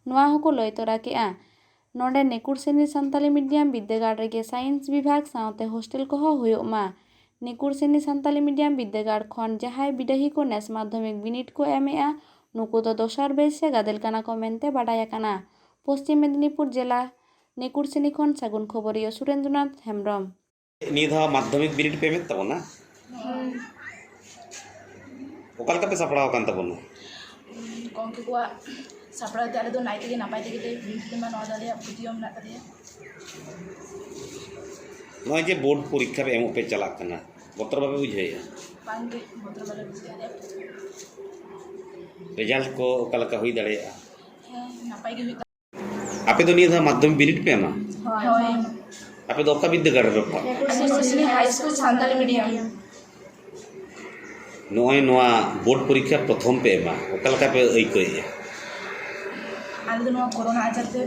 ᱱᱚᱣᱟ ᱦᱚᱸᱠᱚ ᱞᱟᱹᱭ ᱛᱚᱨᱟ ᱠᱮᱜᱼᱟ, ᱱᱚᱰᱮ ᱱᱮᱠᱩᱨᱥᱮᱱᱤ ᱥᱟᱱᱛᱟᱞᱤ ᱢᱤᱰᱤᱭᱟᱢ ᱵᱤᱫᱽᱫᱟᱹᱜᱟᱲ ᱨᱮᱜᱮ ᱥᱟᱭᱮᱱᱥ ᱵᱤᱵᱷᱟᱜᱽ ᱥᱟᱶᱛᱮ ᱦᱳᱥᱴᱮᱞ ᱠᱚᱦᱚᱸ ᱦᱩᱭᱩᱜ ᱢᱟ᱾ ᱱᱤᱠᱩᱨᱥᱤᱱᱤ ᱥᱟᱱᱛᱟᱞᱤ ᱢᱤᱰᱤᱭᱟᱢ ᱵᱤᱫᱽᱫᱟᱹᱜᱟᱲ ᱠᱷᱚᱱ ᱡᱟᱦᱟᱸᱭ ᱵᱤᱰᱟᱹᱦᱤ ᱠᱚ ᱱᱮᱥ ᱢᱟᱫᱽᱫᱷᱚᱢᱤᱠ ᱵᱤᱱᱤᱰ ᱠᱚ ᱮᱢᱮᱜᱼᱟ, ᱱᱩᱠᱩ ᱫᱚ ᱫᱚᱥᱟᱨ ᱵᱮᱪ ᱥᱮ ᱜᱟᱫᱮᱞ ᱠᱟᱱᱟ ᱠᱚ ᱢᱮᱱᱛᱮ ᱵᱟᱰᱟᱭ ᱟᱠᱟᱱᱟ᱾ ᱯᱚᱥᱪᱤᱢ ᱢᱮᱫᱽᱱᱤᱯᱩᱨ ᱡᱮᱞᱟ ᱱᱤᱠᱩᱨᱥᱤᱱᱤ ᱠᱷᱚᱱ ᱥᱟᱹᱜᱩᱱ ᱠᱷᱚᱵᱚᱨᱤᱭᱟᱹ ᱥᱩᱨᱮᱱᱫᱨᱚᱱᱟᱛᱷ ᱦᱮᱢᱵᱨᱚᱢ᱾ ᱱᱤᱭᱟᱹ ᱫᱷᱟᱣ ᱢᱟᱫᱽᱫᱷᱚᱢᱤᱠ ᱵᱤᱱᱤᱰ ᱯᱮ ᱮᱢᱮᱫ ᱛᱟᱵᱚᱱᱟ? ᱦᱳᱭ᱾ ᱚᱠᱟ ᱞᱮᱠᱟ ᱯᱮ ᱥᱟᱯᱲᱟᱣ ᱟᱠᱟᱱ ᱛᱟᱵᱚᱱᱟ? ᱜᱚᱢᱠᱮ ᱠᱚᱣᱟᱜ ᱥᱟᱯᱲᱟᱣ ᱛᱮ ᱟᱞᱮ ᱫᱚ ᱱᱟᱭ ᱛᱮᱜᱮ ᱱᱟᱯᱟᱭ ᱛᱮᱜᱮ ᱞᱮ ᱵᱤᱱᱤᱰ ᱞᱮ ᱮᱢᱟ, ᱱᱚᱣᱟ ᱫᱚ ᱟᱞᱮᱭᱟᱜ ᱯᱟᱹᱛᱭᱟᱹᱣ ᱢᱮᱱᱟᱜ ᱛᱟᱞᱮᱭᱟ᱾ ᱱᱚᱜᱼᱚᱭ ᱡᱮ ᱵᱳᱨᱰ ᱯᱚᱨᱤᱠᱠᱷᱟ ᱯᱮ ᱮᱢᱚᱜ ᱯᱮ ᱪᱟᱞᱟᱜ ᱠᱟᱱᱟ, ᱵᱚᱛᱚᱨ ᱵᱟᱯᱮ ᱵᱩᱡᱷᱟᱹᱣᱮᱫᱼᱟ? ᱵᱟᱝᱜᱮ, ᱵᱚᱛᱚᱨ ᱵᱟᱞᱮ ᱵᱩᱡᱷᱟᱹᱣᱮᱫᱼᱟ᱾ ᱨᱮᱡᱟᱞᱴ ᱠᱚ ᱚᱠᱟ ᱞᱮᱠᱟ ᱦᱩᱭ ᱫᱟᱲᱮᱭᱟᱜᱼᱟ? ᱦᱮᱸ, ᱱᱟᱯᱟᱭ ᱜᱮ ᱦᱩᱭᱩᱜ ᱛᱟᱢᱟ᱾ ᱟᱯᱮ ᱫᱚ ᱱᱤᱭᱟᱹ ᱫᱷᱟᱣ ᱢᱟᱫᱽᱫᱷᱚᱢᱤᱠ ᱵᱤᱱᱤᱰ ᱯᱮ ᱮᱢᱟ? ᱦᱳᱭ᱾ ᱟᱯᱮ ᱫᱚ ᱚᱠᱟ ᱵᱤᱨᱫᱟᱹᱜᱟᱲ ᱨᱮᱯᱮ ᱯᱟᱲᱦᱟᱜᱼᱟ? ᱱᱤᱠᱩᱨᱥᱤᱱᱤ ᱦᱟᱭ ᱥᱠᱩᱞ ᱥᱟᱱᱛᱟᱞᱤ ᱢᱤᱰᱤᱭᱟᱢ᱾ ᱱᱚᱜᱼᱚᱭ ᱱᱚᱣᱟ ᱵᱳᱨᱰ ᱯᱚᱨᱤᱠᱠᱷᱟ ᱯᱨᱚᱛᱷᱚᱢ ᱯᱮ ᱮᱢᱟ, ᱚᱠᱟ ᱞᱮᱠᱟ ᱯᱮ ᱟᱹᱭᱠᱟᱹᱣᱮᱫᱼᱟ? ᱟᱞᱮ ᱫᱚ ᱱᱚᱣᱟ ᱠᱳᱨᱳᱱᱟ ᱟᱡᱟᱨ ᱛᱮ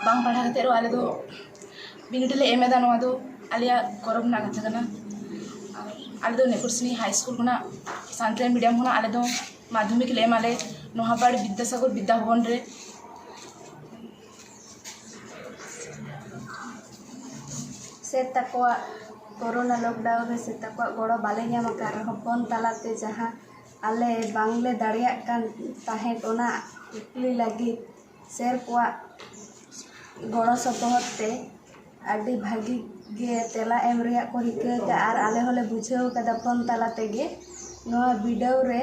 ᱵᱟᱝ ᱯᱟᱲᱦᱟᱣ ᱠᱟᱛᱮ ᱨᱮᱦᱚᱸ ᱟᱞᱮ ᱫᱚ ᱵᱤᱱᱤᱰ ᱞᱮ ᱮᱢ ᱮᱫᱟ, ᱱᱚᱣᱟ ᱫᱚ ᱟᱞᱮᱭᱟᱜ ᱜᱚᱨᱚᱵᱽ ᱨᱮᱱᱟᱜ ᱠᱟᱛᱷᱟ ᱠᱟᱱᱟ᱾ ᱟᱨ ᱟᱞᱮ ᱫᱚ ᱱᱤᱠᱩᱨᱥᱤᱱᱤ ᱦᱟᱭ ᱥᱠᱩᱞ ᱠᱷᱚᱱᱟᱜ, ᱥᱟᱱᱛᱟᱲᱤ ᱢᱤᱰᱤᱭᱟᱢ ᱠᱷᱚᱱᱟᱜ ᱟᱞᱮ ᱫᱚ ᱢᱟᱫᱽᱫᱷᱚᱢᱤᱠ ᱞᱮ ᱮᱢᱟᱞᱮ ᱱᱚᱦᱟᱯᱟᱲ ᱵᱤᱫᱽᱫᱟᱥᱟᱜᱚᱨ ᱵᱤᱫᱽᱫᱟ ᱵᱷᱚᱵᱚᱱ ᱨᱮ᱾ ᱥᱮ ᱛᱟᱠᱚᱣᱟᱜ ᱠᱳᱨᱳᱱᱟ ᱞᱚᱠᱰᱟᱣᱩᱱ ᱨᱮ ᱥᱮ ᱛᱟᱠᱚᱣᱟᱜ ᱜᱚᱲᱚ ᱵᱟᱞᱮ ᱧᱟᱢ ᱟᱠᱟᱫ ᱨᱮᱦᱚᱸ, ᱯᱷᱳᱱ ᱛᱟᱞᱟᱛᱮ ᱡᱟᱦᱟᱸ ᱟᱞᱮ ᱵᱟᱝᱞᱮ ᱫᱟᱲᱮᱭᱟᱜ ᱠᱟᱱ ᱛᱟᱦᱮᱸᱫ, ᱚᱱᱟ ᱠᱩᱠᱞᱤ ᱞᱟᱹᱜᱤᱫ ᱥᱮᱨ ᱠᱚᱣᱟᱜ ᱜᱚᱲᱚ ᱥᱚᱯᱚᱦᱚᱫ ᱛᱮ ᱟᱹᱰᱤ ᱵᱷᱟᱹᱜᱤ ᱜᱮ ᱛᱮᱞᱟ ᱮᱢ ᱨᱮᱭᱟᱜ ᱠᱚ ᱨᱤᱠᱟᱹ ᱟᱠᱟᱫᱼᱟ ᱟᱨ ᱟᱞᱮ ᱦᱚᱸᱞᱮ ᱵᱩᱡᱷᱟᱹᱣ ᱟᱠᱟᱫᱟ ᱯᱷᱳᱱ ᱛᱟᱞᱟ ᱛᱮᱜᱮ ᱱᱚᱣᱟ ᱵᱤᱰᱟᱹᱣ ᱨᱮ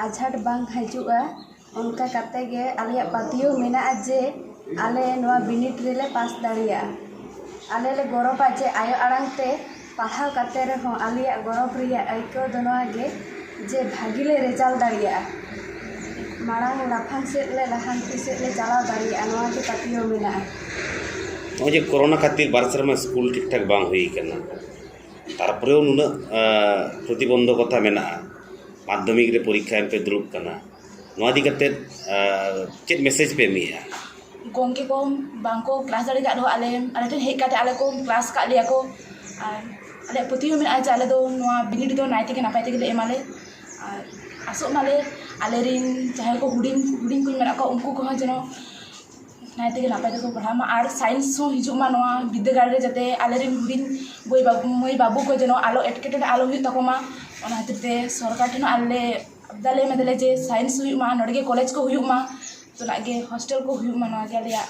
ᱟᱡᱷᱟᱴ ᱵᱟᱝ ᱦᱤᱡᱩᱜᱼᱟ᱾ ᱚᱱᱠᱟ ᱠᱟᱛᱮ ᱜᱮ ᱟᱞᱮᱭᱟᱜ ᱯᱟᱹᱛᱭᱟᱹᱣ ᱢᱮᱱᱟᱜᱼᱟ ᱡᱮ ᱟᱞᱮ ᱱᱚᱣᱟ ᱵᱤᱱᱤᱰ ᱨᱮᱞᱮ ᱯᱟᱥ ᱫᱟᱲᱮᱭᱟᱜᱼᱟ᱾ ᱟᱞᱮ ᱞᱮ ᱜᱚᱨᱚᱵᱟ ᱡᱮ ᱟᱭᱳ ᱟᱲᱟᱝ ᱛᱮ ᱯᱟᱲᱦᱟᱣ ᱠᱟᱛᱮ ᱨᱮᱦᱚᱸ ᱟᱞᱮᱭᱟᱜ ᱜᱚᱨᱚᱵᱽ ᱨᱮᱭᱟᱜ ᱟᱹᱭᱠᱟᱹᱣ ᱫᱚ ᱱᱚᱣᱟ ᱜᱮ ᱡᱮ ᱵᱷᱟᱹᱜᱤ ᱞᱮ ᱨᱮᱡᱟᱞᱴ ᱫᱟᱲᱮᱭᱟᱜᱼᱟ᱾ ᱢᱟᱲᱟᱝ ᱞᱟᱯᱷᱟᱝ ᱥᱮᱫ ᱞᱮ, ᱞᱟᱦᱟᱱᱛᱤ ᱥᱮᱫ ᱞᱮ ᱪᱟᱞᱟᱣ ᱫᱟᱲᱮᱭᱟᱜᱼᱟ, ᱱᱚᱣᱟ ᱜᱮ ᱯᱟᱹᱛᱭᱟᱹᱣ ᱢᱮᱱᱟᱜᱼᱟ᱾ ᱱᱚᱜᱼᱚᱭ ᱡᱮ ᱠᱳᱨᱳᱱᱟ ᱠᱷᱟᱹᱛᱤᱨ ᱵᱟᱨ ᱥᱮᱨᱢᱟ ᱥᱠᱩᱞ ᱴᱷᱤᱠ ᱴᱷᱟᱠ ᱵᱟᱝ ᱦᱩᱭ ᱠᱟᱱᱟ, ᱛᱟᱨᱯᱚᱨᱮᱣ ᱱᱩᱱᱟᱹᱜ, ᱟᱸ, ᱯᱨᱚᱛᱤᱵᱚᱱᱫᱷᱚᱠᱚᱛᱟ ᱢᱮᱱᱟᱜᱼᱟ, ᱢᱟᱫᱽᱫᱷᱚᱢᱤᱠ ᱨᱮ ᱯᱚᱨᱤᱠᱠᱷᱟ ᱮᱢ ᱯᱮ ᱫᱩᱲᱩᱵ ᱠᱟᱱᱟ, ᱱᱚᱣᱟ ᱤᱫᱤ ᱠᱟᱛᱮᱫ, ᱟᱸ, ᱪᱮᱫ ᱢᱮᱥᱮᱡᱽ ᱯᱮ ᱮᱢᱮᱜᱼᱟ? ᱜᱚᱢᱠᱮ ᱠᱚ ᱵᱟᱝ ᱠᱚ ᱠᱞᱟᱥ ᱫᱟᱲᱮ ᱠᱟᱜ ᱨᱮᱦᱚᱸ, ᱟᱞᱮ, ᱟᱞᱮ ᱴᱷᱮᱱ ᱦᱮᱡ ᱠᱟᱛᱮ ᱟᱞᱮ ᱠᱚ ᱠᱞᱟᱥ ᱠᱟᱜ ᱞᱮᱭᱟ ᱠᱚ᱾ ᱟᱨ ᱟᱞᱮᱭᱟᱜ ᱯᱟᱹᱛᱭᱟᱹᱣ ᱢᱮᱱᱟᱜᱼᱟ ᱡᱮ ᱟᱞᱮ ᱫᱚ ᱱᱚᱣᱟ ᱵᱤᱱᱤᱰ ᱫᱚ ᱱᱟᱭ ᱛᱮᱜᱮ ᱱᱟᱯᱟᱭ ᱛᱮᱜᱮ ᱞᱮ ᱮᱢᱟᱞᱮ᱾ ᱟᱨ ᱟᱥᱚᱜ ᱢᱟᱞᱮ ᱟᱞᱮ ᱨᱤᱱ ᱡᱟᱦᱟᱸᱭ ᱠᱚ ᱦᱩᱰᱤᱧ, ᱦᱩᱰᱤᱧ ᱠᱚ ᱢᱮᱱᱟᱜ ᱠᱚᱣᱟ, ᱩᱱᱠᱩ ᱠᱚᱦᱚᱸ ᱡᱮᱱᱚ ᱱᱟᱭ ᱛᱮᱜᱮ ᱱᱟᱯᱟᱭ ᱛᱮᱠᱚ ᱯᱟᱲᱦᱟᱜ ᱢᱟ ᱟᱨ ᱥᱟᱭᱮᱱᱥ ᱦᱚᱸ ᱦᱤᱡᱩᱜ ᱢᱟ ᱱᱚᱣᱟ ᱵᱤᱫᱽᱫᱟᱹᱜᱟᱲ ᱨᱮ, ᱡᱟᱛᱮ ᱟᱞᱮᱨᱮᱱ ᱦᱩᱰᱤᱧ ᱵᱟᱹᱭ ᱵᱟᱹᱵᱩ, ᱢᱟᱹᱭ ᱵᱟᱹᱵᱩ ᱠᱚ ᱡᱮᱱᱚ ᱟᱞᱚ ᱮᱴᱠᱮᱴᱚᱬᱮ ᱟᱞᱚ ᱦᱩᱭᱩᱜ ᱛᱟᱠᱚ ᱢᱟ᱾ ᱚᱱᱟ ᱠᱷᱟᱹᱛᱤᱨ ᱛᱮ ᱥᱚᱨᱠᱟᱨ ᱴᱷᱮᱱ ᱦᱚᱸ ᱟᱞᱮ ᱟᱵᱫᱟᱞᱮ ᱮᱢ ᱮᱫᱟᱞᱮ ᱡᱮ ᱥᱟᱭᱮᱱᱥ ᱦᱩᱭᱩᱜ ᱢᱟ, ᱱᱚᱰᱮ ᱜᱮ ᱠᱚᱞᱮᱡᱽ ᱠᱚ ᱦᱩᱭᱩᱜ ᱢᱟ, ᱡᱚᱛᱚᱱᱟᱜ ᱜᱮ ᱦᱳᱥᱴᱮᱞ ᱠᱚ ᱦᱩᱭᱩᱜ ᱢᱟ, ᱱᱚᱣᱟ ᱜᱮ ᱟᱞᱮᱭᱟᱜ᱾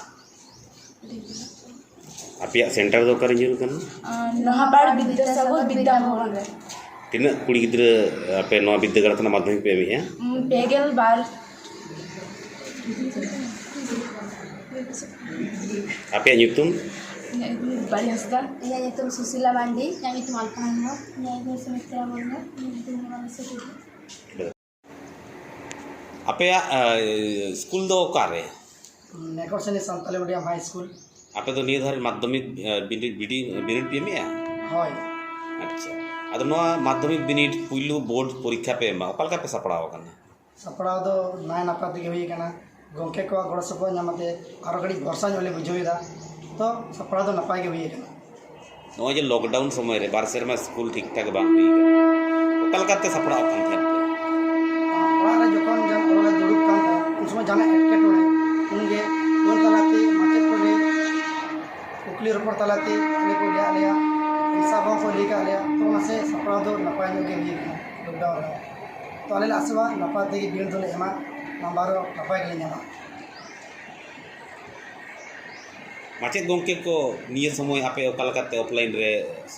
ᱟᱯᱮᱭᱟᱜ ᱥᱮᱱᱴᱟᱨ ᱫᱚ ᱚᱠᱟᱨᱮ ᱧᱩᱨ ᱠᱟᱱᱟ? ᱟᱨ ᱱᱚᱦᱟᱯᱟᱲ ᱵᱤᱫᱽᱫᱟᱥᱟᱜᱚᱨ ᱵᱤᱫᱽᱫᱟ ᱵᱷᱚᱵᱚᱱ ᱨᱮ᱾ ᱛᱤᱱᱟᱹᱜ ᱠᱩᱲᱤ ᱜᱤᱫᱽᱨᱟᱹ ᱟᱯᱮ ᱱᱚᱣᱟ ᱵᱤᱫᱽᱫᱟᱹᱜᱟᱲ ᱠᱷᱚᱱᱟᱜ ᱢᱟᱫᱽᱫᱷᱚᱢᱤᱠ ᱯᱮ ᱮᱢᱮᱜᱼᱟ? ᱩᱸ, ᱯᱮ ᱜᱮᱞ ᱵᱟᱨ᱾ ᱟᱯᱮᱭᱟᱜ ᱧᱩᱛᱩᱢ? ᱤᱧᱟᱹᱜ ᱧᱩᱛᱩᱢ ᱨᱩᱯᱟᱞᱤ ᱦᱟᱸᱥᱫᱟ᱾ ᱤᱧᱟᱹᱜ ᱧᱩᱛᱩᱢ ᱥᱩᱥᱤᱞᱟ ᱢᱟᱱᱰᱤ᱾ ᱤᱧᱟᱹᱜ ᱧᱩᱛᱩᱢ ᱟᱞᱯᱚᱱᱟ ᱦᱮᱢᱵᱨᱚᱢ᱾ ᱤᱧᱟᱹᱜ ᱧᱩᱛᱩᱢ ᱥᱩᱢᱤᱛᱨᱟ ᱢᱩᱨᱢᱩ᱾ ᱤᱧᱟᱹᱜ ᱧᱩᱛᱩᱢ ᱢᱳᱱᱟᱞᱤᱥᱟ ᱴᱩᱰᱩ᱾ ᱟᱯᱮᱭᱟᱜ ᱥᱠᱩᱞ ᱫᱚ ᱚᱠᱟᱨᱮ? ᱱᱮᱠᱚᱨᱥᱮᱱᱤ ᱥᱟᱱᱛᱟᱞᱤ ᱢᱤᱰᱤᱭᱟᱢ ᱦᱟᱭ ᱥᱠᱩᱞ᱾ ᱟᱯᱮ ᱫᱚ ᱱᱤᱭᱟᱹ ᱫᱷᱟᱣ ᱢᱟᱫᱽᱫᱷᱚᱢᱤᱠ ᱵᱤᱱᱤᱰ ᱵᱤᱰᱤ- ᱵᱤᱱᱤᱰ ᱯᱮ ᱮᱢᱮᱜᱼᱟ? ᱦᱳᱭ᱾ ᱟᱪᱪᱷᱟ, ᱟᱫᱚ ᱱᱚᱣᱟ ᱢᱟᱫᱽᱫᱷᱚᱢᱤᱠ ᱵᱤᱱᱤᱰ ᱯᱩᱭᱞᱩ ᱵᱳᱨᱰ ᱯᱚᱨᱤᱠᱠᱷᱟ ᱯᱮ ᱮᱢᱟ, ᱚᱠᱟ ᱞᱮᱠᱟ ᱯᱮ ᱥᱟᱯᱲᱟᱣ ᱟᱠᱟᱱᱟ? ᱥᱟᱯᱲᱟᱣ ᱫᱚ ᱱᱟᱭ ᱱᱟᱯᱟᱭ ᱛᱮᱜᱮ ᱦᱩᱭ ᱟᱠᱟᱱᱟ᱾ ᱜᱚᱢᱠᱮ ᱠᱚᱣᱟᱜ ᱜᱚᱲᱚ ᱥᱚᱯᱚᱦᱚᱫ ᱧᱟᱢ ᱠᱟᱛᱮ ᱟᱨᱚ ᱠᱟᱹᱴᱤᱡ ᱵᱷᱚᱨᱥᱟ ᱧᱚᱜ ᱞᱮ ᱵᱩᱡᱷᱟᱹᱣ ᱮᱫᱟ᱾ ᱛᱚ, ᱥᱟᱯᱲᱟᱣ ᱫᱚ ᱱᱟᱯᱟᱭ ᱜᱮ ᱦᱩᱭ ᱟᱠᱟᱱᱟ᱾ ᱱᱚᱜᱼᱚᱭ ᱡᱮ ᱞᱚᱠᱰᱟᱣᱩᱱ ᱥᱚᱢᱚᱭ ᱨᱮ ᱵᱟᱨ ᱥᱮᱨᱢᱟ ᱥᱠᱩᱞ ᱴᱷᱤᱠ ᱴᱷᱟᱠ ᱵᱟᱝ ᱦᱩᱭ ᱟᱠᱟᱱᱟ, ᱚᱠᱟ ᱞᱮᱠᱟᱛᱮ ᱥᱟᱯᱲᱟᱣ ᱠᱟᱱ ᱛᱟᱦᱮᱸᱫ ᱯᱮ? ᱚᱲᱟᱜ ᱨᱮ ᱡᱚᱠᱷᱚᱱ ᱡᱟᱦᱟᱸ ᱚᱲᱟᱜ ᱨᱮ ᱫᱩᱲᱩᱵ ᱠᱟᱱ ᱛᱟᱦᱮᱸᱫ, ᱩᱱ ᱥᱚᱢᱚᱭ ᱡᱟᱦᱟᱱᱟᱜ ᱮᱴᱠᱮᱴᱚᱬᱮ, ᱩᱱᱜᱮ ᱯᱷᱳᱱ ᱛᱟᱞᱟᱛᱮ ᱢᱟᱪᱮᱫ ᱠᱚᱞᱮ ᱠᱩᱠᱞᱤ ᱨᱚᱯᱚᱲ ᱛᱟᱞᱟᱛᱮ ᱟᱞᱮ ᱠᱚ ᱞᱟᱹᱭᱟᱫ ᱞᱮᱭᱟ, ᱥᱟᱨ ᱠᱚᱦᱚᱸ ᱠᱚ ᱞᱟᱹᱭ ᱠᱟᱜ ᱞᱮᱭᱟ᱾ ᱛᱚ, ᱚᱱᱟ ᱥᱮ ᱥᱟᱯᱲᱟᱣ ᱫᱚ ᱱᱟᱯᱟᱭ ᱧᱚᱜ ᱜᱮ ᱦᱩᱭ ᱠᱟᱱᱟ ᱞᱚᱠᱰᱟᱣᱱ ᱨᱮᱦᱚᱸ᱾ ᱛᱚ, ᱟᱞᱮ ᱞᱮ ᱟᱥᱚᱜᱼᱟ ᱱᱟᱯᱟᱭ ᱛᱮᱜᱮ ᱵᱤᱱᱤᱰ ᱫᱚᱞᱮ ᱮᱢᱟ, ᱱᱟᱢᱵᱟᱨ ᱦᱚᱸ ᱱᱟᱯᱟᱭ ᱜᱮᱞᱮ ᱧᱟᱢᱟ᱾ ᱢᱟᱪᱮᱫ ᱜᱚᱢᱠᱮ ᱠᱚ ᱱᱤᱭᱟᱹ ᱥᱚᱢᱚᱭ ᱟᱯᱮ ᱚᱠᱟ ᱞᱮᱠᱟᱛᱮ ᱚᱯᱷᱞᱟᱭᱤᱱ ᱨᱮ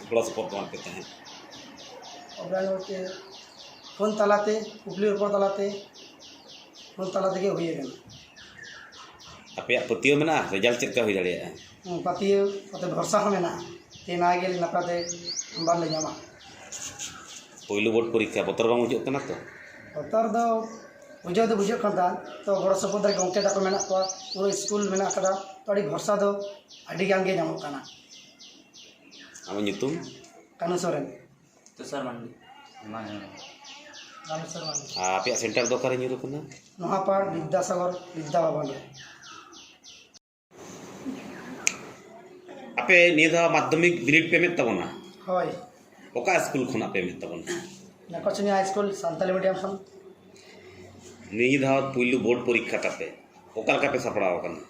ᱜᱚᱲᱚ ᱥᱚᱯᱚᱦᱚᱫ ᱮᱢᱟ ᱯᱮ ᱛᱟᱦᱮᱸᱫ? ᱚᱯᱷᱞᱟᱭᱤᱱ ᱵᱚᱞᱛᱮ ᱯᱷᱳᱱ ᱛᱟᱞᱟᱛᱮ, ᱠᱩᱠᱞᱤ ᱨᱚᱯᱚᱲ ᱛᱟᱞᱟᱛᱮ, ᱯᱷᱳᱱ ᱛᱟᱞᱟ ᱛᱮᱜᱮ ᱦᱩᱭ ᱟᱠᱟᱱᱟ᱾ ᱟᱯᱮᱭᱟᱜ ᱯᱟᱹᱛᱭᱟᱹᱣ ᱢᱮᱱᱟᱜᱼᱟ ᱨᱮᱡᱟᱞᱴ ᱪᱮᱫ ᱞᱮᱠᱟ ᱦᱩᱭ ᱫᱟᱲᱮᱭᱟᱜᱼᱟ? ᱦᱮᱸ, ᱯᱟᱹᱛᱭᱟᱹᱣ ᱠᱟᱛᱮ ᱵᱷᱚᱨᱥᱟ ᱦᱚᱸ ᱢᱮᱱᱟᱜᱼᱟ ᱡᱮ ᱱᱟᱭ ᱜᱮ ᱱᱟᱯᱟᱭ ᱛᱮ ᱱᱟᱢᱵᱟᱨ ᱞᱮ ᱧᱟᱢᱟ᱾ ᱯᱳᱭᱞᱳ ᱵᱳᱨᱰ ᱯᱚᱨᱤᱠᱠᱷᱟ ᱵᱚᱛᱚᱨ ᱵᱟᱝ ᱵᱩᱡᱷᱟᱹᱜ ᱠᱟᱱᱟ ᱛᱚ? ᱵᱚᱛᱚᱨ ᱫᱚ ᱵᱩᱡᱷᱟᱹᱣ ᱫᱚ ᱵᱩᱡᱷᱟᱹᱜ ᱠᱟᱱ ᱛᱟᱦᱮᱸᱫ, ᱛᱚ ᱜᱚᱲᱚ ᱥᱚᱯᱚᱦᱚᱫ ᱨᱮ ᱜᱚᱢᱠᱮ ᱛᱟᱠᱚ ᱢᱮᱱᱟᱜ ᱠᱚᱣᱟ, ᱯᱩᱨᱟᱹ ᱥᱠᱩᱞ ᱢᱮᱱᱟᱜ ᱠᱟᱫᱟ, ᱛᱚ ᱟᱹᱰᱤ ᱵᱷᱚᱨᱥᱟ ᱫᱚ ᱟᱹᱰᱤ ᱜᱟᱱ ᱜᱮ ᱧᱟᱢᱚᱜ ᱠᱟᱱᱟ᱾ ᱟᱢᱟᱜ ᱧᱩᱛᱩᱢ? ᱠᱟᱹᱱᱩ ᱥᱚᱨᱮᱱ᱾ ᱛᱩᱥᱟᱨ ᱢᱟᱱᱰᱤ᱾ ᱮᱢᱟᱱ ᱦᱮᱢᱵᱨᱚᱢ᱾ ᱨᱟᱢᱮᱥᱣᱚᱨ ᱢᱟᱱᱰᱤ᱾ ᱟᱨ ᱟᱯᱮᱭᱟᱜ ᱥᱮᱱᱴᱟᱨ ᱫᱚ ᱚᱠᱟᱨᱮ ᱧᱩᱨ ᱟᱠᱟᱱᱟ? ᱱᱚᱦᱟᱯᱟᱲ ᱵᱤᱫᱽᱫᱟᱥᱟᱜᱚᱨ ᱵᱤᱫᱽᱫᱟ ᱵᱷᱚᱵᱚᱱ ᱨᱮ᱾ ᱟᱯᱮ ᱱᱤᱭᱟᱹ ᱫᱷᱟᱣ ᱢᱟᱫᱽᱫᱷᱚᱢᱤᱠ ᱵᱤᱱᱤᱰ ᱯᱮ ᱮᱢᱮᱫ ᱛᱟᱵᱚᱱᱟ? ᱦᱳᱭ᱾ ᱚᱠᱟ ᱥᱠᱩᱞ ᱠᱷᱚᱱᱟᱜ ᱯᱮ ᱮᱢᱮᱫ ᱛᱟᱵᱚᱱᱟ? ᱱᱟᱠᱚᱪᱩᱱᱤ ᱦᱟᱭ ᱥᱠᱩᱞ ᱥᱟᱱᱛᱟᱞᱤ ᱢᱤᱰᱤᱭᱟᱢ ᱠᱷᱚᱱ᱾ ᱱᱤᱭᱟᱹ ᱫᱷᱟᱣ ᱯᱩᱭᱞᱩ ᱵᱳᱨᱰ ᱯᱚᱨᱤᱠᱠᱷᱟ ᱛᱟᱯᱮ, ᱚᱠᱟ ᱞᱮᱠᱟ ᱯᱮ ᱥᱟᱯᱲᱟᱣ ᱟᱠᱟᱱᱟ?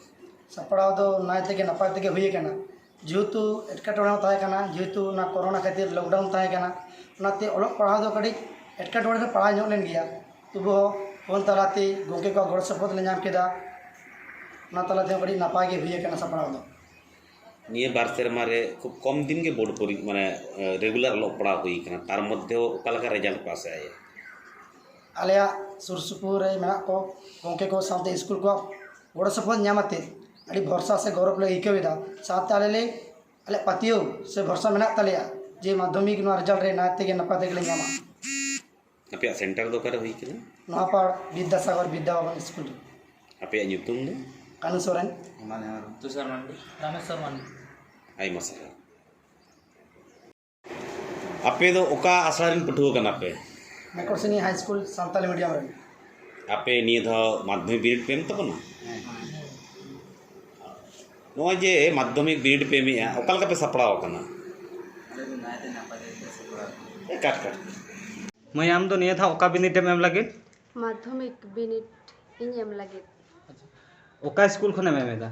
ᱥᱟᱯᱲᱟᱣ ᱫᱚ ᱱᱟᱭ ᱛᱮᱜᱮ ᱱᱟᱯᱟᱭ ᱛᱮᱜᱮ ᱦᱩᱭ ᱟᱠᱟᱱᱟ᱾ ᱡᱮᱦᱮᱛᱩ ᱮᱴᱠᱮᱴᱚᱬᱮ ᱦᱚᱸ ᱛᱟᱦᱮᱸ ᱠᱟᱱᱟ, ᱡᱮᱦᱮᱛᱩ ᱚᱱᱟ ᱠᱳᱨᱳᱱᱟ ᱠᱷᱟᱹᱛᱤᱨ ᱞᱚᱠᱰᱟᱣᱩᱱ ᱛᱟᱦᱮᱸ ᱠᱟᱱᱟ, ᱚᱱᱟᱛᱮ ᱚᱞᱚᱜ ᱯᱟᱲᱦᱟᱣ ᱫᱚ ᱠᱟᱹᱴᱤᱡ ᱮᱴᱠᱮᱴᱚᱬᱮ ᱨᱮ ᱯᱟᱲᱟᱣ ᱧᱚᱜ ᱞᱮᱱ ᱜᱮᱭᱟ᱾ ᱛᱚᱵᱩ ᱦᱚᱸ ᱯᱷᱳᱱ ᱛᱟᱞᱟᱛᱮ ᱜᱚᱢᱠᱮ ᱠᱚᱣᱟᱜ ᱜᱚᱲᱚ ᱥᱚᱯᱚᱦᱚᱫ ᱞᱮ ᱧᱟᱢ ᱠᱮᱫᱟ᱾ ᱚᱱᱟ ᱛᱟᱞᱟ ᱛᱮᱦᱚᱸ ᱠᱟᱹᱴᱤᱡ ᱱᱟᱯᱟᱭ ᱜᱮ ᱦᱩᱭ ᱟᱠᱟᱱᱟ ᱥᱟᱯᱲᱟᱣ ᱫᱚ᱾ ᱱᱤᱭᱟᱹ ᱵᱟᱨ ᱥᱮᱨᱢᱟ ᱨᱮ ᱠᱷᱩᱵ ᱠᱚᱢ ᱫᱤᱱ ᱜᱮ ᱵᱳᱨᱰ ᱯᱚᱨᱤ ᱢᱟᱱᱮ ᱨᱮᱜᱩᱞᱟᱨ ᱚᱞᱚᱜ ᱯᱟᱲᱦᱟᱣ ᱦᱩᱭ ᱠᱟᱱᱟ, ᱛᱟᱨ ᱢᱚᱫᱽᱫᱷᱮ ᱚᱠᱟ ᱞᱮᱠᱟ ᱨᱮᱡᱟᱞᱴ ᱯᱮ ᱟᱥᱟᱭᱟ? ᱟᱞᱮᱭᱟᱜ ᱥᱩᱨ ᱥᱩᱯᱩᱨ ᱨᱮ ᱢᱮᱱᱟᱜ ᱠᱚ ᱜᱚᱢᱠᱮ ᱠᱚ ᱥᱟᱶᱛᱮ ᱥᱠᱩᱞ ᱠᱚᱣᱟᱜ ᱜᱚᱲᱚ ᱥᱚᱯᱚᱦᱚᱫ ᱧᱟᱢ ᱟᱛᱮ ᱟᱹᱰᱤ ᱵᱷᱚᱨᱥᱟ ᱥᱮ ᱜᱚᱨᱚᱵᱽ ᱞᱮ ᱟᱹᱭᱠᱟᱹᱣ ᱮᱫᱟ᱾ ᱥᱟᱶᱛᱮ ᱟᱞᱮ ᱞᱮ ᱟᱞᱮᱭᱟᱜ ᱯᱟᱹᱛᱭᱟᱹᱣ ᱥᱮ ᱵᱷᱚᱨᱥᱟ ᱢᱮᱱᱟᱜ ᱛᱟᱞᱮᱭᱟ ᱡᱮ ᱢᱟᱫᱽᱫᱷᱚᱢᱤᱠ ᱱᱚᱣᱟ ᱨᱮᱡᱟᱞᱴ ᱨᱮ ᱱᱟᱭ ᱛᱮᱜᱮ ᱱᱟᱯᱟᱭ ᱛᱮᱜᱮ ᱞᱮ ᱧᱟᱢᱟ᱾ ᱟᱯᱮᱭᱟᱜ ᱥᱮᱱᱴᱟᱨ ᱫᱚ ᱚᱠᱟᱨᱮ ᱦᱩᱭ ᱠᱟᱱᱟ? ᱱᱚᱣᱟᱯᱟᱲ ᱵᱤᱫᱽᱫᱟᱥᱟᱜᱚᱨ ᱵᱤᱫᱽᱫᱟ ᱵᱷᱚᱵᱚᱱ ᱥᱠᱩᱞ ᱨᱮ᱾ ᱟᱯᱮᱭᱟᱜ ᱧᱩᱛᱩᱢ ᱫᱚ? ᱠᱟᱹᱱᱩ ᱥᱚᱨᱮᱱ᱾ ᱛᱩᱥᱟᱨ ᱢᱟᱱᱰᱤ᱾ ᱨᱟᱢᱮᱥᱣᱚᱨ ᱢᱟᱱᱰᱤ᱾ ᱟᱭᱢᱟ ᱥᱟᱨᱦᱟᱣ᱾ ᱟᱯᱮ ᱫᱚ ᱚᱠᱟ ᱟᱥᱲᱟ ᱨᱮᱱ ᱯᱟᱹᱴᱷᱩᱣᱟᱹ ᱠᱟᱱᱟ ᱯᱮ? ᱢᱮᱠᱚᱨᱥᱤᱱᱤ ᱦᱟᱭ ᱥᱠᱩᱞ ᱥᱟᱱᱛᱟᱞᱤ ᱢᱤᱰᱤᱭᱟᱢ ᱨᱮᱱ᱾ ᱟᱯᱮ ᱱᱤᱭᱟᱹ ᱫᱷᱟᱣ ᱢᱟᱫᱽᱫᱷᱚᱢᱤᱠ ᱵᱤᱱᱤᱰ ᱯᱮ ᱮᱢ ᱛᱟᱵᱚᱱᱟ? ᱱᱚᱜᱼᱚᱭ ᱡᱮ ᱢᱟᱫᱽᱫᱷᱚᱢᱤᱠ ᱵᱤᱱᱤᱰ ᱯᱮ ᱮᱢᱮᱜᱼᱟ, ᱚᱠᱟ ᱞᱮᱠᱟ ᱯᱮ ᱥᱟᱯᱲᱟᱣ ᱟᱠᱟᱱᱟ? ᱮ, ᱠᱟᱴ, ᱠᱟᱴ᱾ ᱢᱟᱹᱭ, ᱟᱢ ᱫᱚ ᱱᱤᱭᱟᱹ ᱫᱷᱟᱣ ᱚᱠᱟ ᱵᱤᱱᱤᱰ ᱮᱢ ᱮᱢ ᱞᱟᱹᱜᱤᱫ? ᱢᱟᱫᱽᱫᱷᱚᱢᱤᱠ ᱵᱤᱱᱤᱰ ᱤᱧ ᱮᱢ ᱞᱟᱹᱜᱤᱫ᱾ ᱚᱠᱟ ᱥᱠᱩᱞ ᱠᱷᱚᱱᱮᱢ ᱮᱢ ᱮᱫᱟ?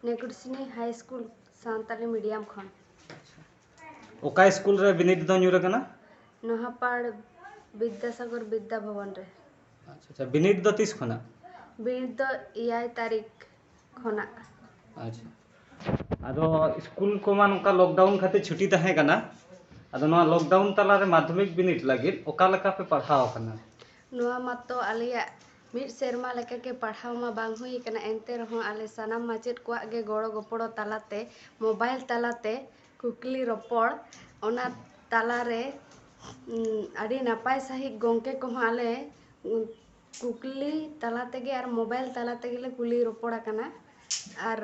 ᱱᱮᱠᱩᱰᱥᱤᱱᱤ ᱦᱟᱭ ᱥᱠᱩᱞ ᱥᱟᱱᱛᱟᱞᱤ ᱢᱤᱰᱤᱭᱟᱢ ᱠᱷᱚᱱ᱾ ᱚᱠᱟ ᱥᱠᱩᱞ ᱨᱮ ᱵᱤᱱᱤᱰ ᱫᱚ ᱧᱩᱨ ᱟᱠᱟᱱᱟ? ᱱᱚᱦᱟᱯᱟᱲ ᱵᱤᱫᱽᱫᱟᱥᱟᱜᱚᱨ ᱵᱤᱫᱽᱫᱟ ᱵᱷᱚᱵᱚᱱ ᱨᱮ᱾ ᱟᱪᱪᱷᱟ, ᱵᱤᱱᱤᱰ ᱫᱚ ᱛᱤᱥ ᱠᱷᱚᱱᱟᱜ? ᱵᱤᱱᱤᱰ ᱫᱚ ᱮᱭᱟᱭ ᱛᱟᱹᱨᱤᱠᱷ ᱠᱷᱚᱱᱟᱜ᱾ ᱟᱪᱪᱷᱟ, ᱟᱫᱚ ᱥᱠᱩᱞ ᱠᱚᱢᱟ ᱱᱚᱝᱠᱟ ᱞᱚᱠᱰᱟᱣᱩᱱ ᱠᱷᱟᱹᱛᱤᱨ ᱪᱷᱩᱴᱤ ᱛᱟᱦᱮᱸ ᱠᱟᱱᱟ, ᱟᱫᱚ ᱱᱚᱣᱟ ᱞᱚᱠᱰᱟᱣᱩᱱ ᱛᱟᱞᱟᱨᱮ ᱢᱟᱫᱽᱫᱷᱚᱢᱤᱠ ᱵᱤᱱᱤᱰ ᱞᱟᱹᱜᱤᱫ ᱚᱠᱟ ᱞᱮᱠᱟ ᱯᱮ ᱯᱟᱲᱦᱟᱣ ᱟᱠᱟᱱᱟ? ᱱᱚᱣᱟ ᱢᱟᱛᱚ ᱟᱞᱮᱭᱟᱜ ᱢᱤᱫ ᱥᱮᱨᱢᱟ ᱞᱮᱠᱟᱜᱮ ᱯᱟᱲᱦᱟᱣ ᱢᱟ ᱵᱟᱝ ᱦᱩᱭ ᱟᱠᱟᱱᱟ, ᱮᱱᱛᱮ ᱨᱮᱦᱚᱸ ᱟᱞᱮ ᱥᱟᱱᱟᱢ ᱢᱟᱪᱮᱫ ᱠᱚᱣᱟᱜ ᱜᱮ ᱜᱚᱲᱚ ᱜᱚᱯᱚᱲᱚ ᱛᱟᱞᱟᱛᱮ, ᱢᱳᱵᱟᱭᱤᱞ ᱛᱟᱞᱟᱛᱮ ᱠᱩᱠᱞᱤ ᱨᱚᱯᱚᱲ, ᱚᱱᱟ ᱛᱟᱞᱟᱨᱮ ᱩᱸ, ᱟᱹᱰᱤ ᱱᱟᱯᱟᱭ ᱥᱟᱺᱦᱤᱡ ᱜᱚᱢᱠᱮ ᱠᱚᱦᱚᱸ ᱟᱞᱮ ᱩᱸ, ᱠᱩᱠᱞᱤ ᱛᱟᱞᱟ ᱛᱮᱜᱮ ᱟᱨ ᱢᱳᱵᱟᱭᱤᱞ ᱛᱟᱞᱟ ᱛᱮᱜᱮ ᱞᱮ ᱠᱩᱞᱤ ᱨᱚᱯᱚᱲ ᱟᱠᱟᱱᱟ᱾ ᱟᱨ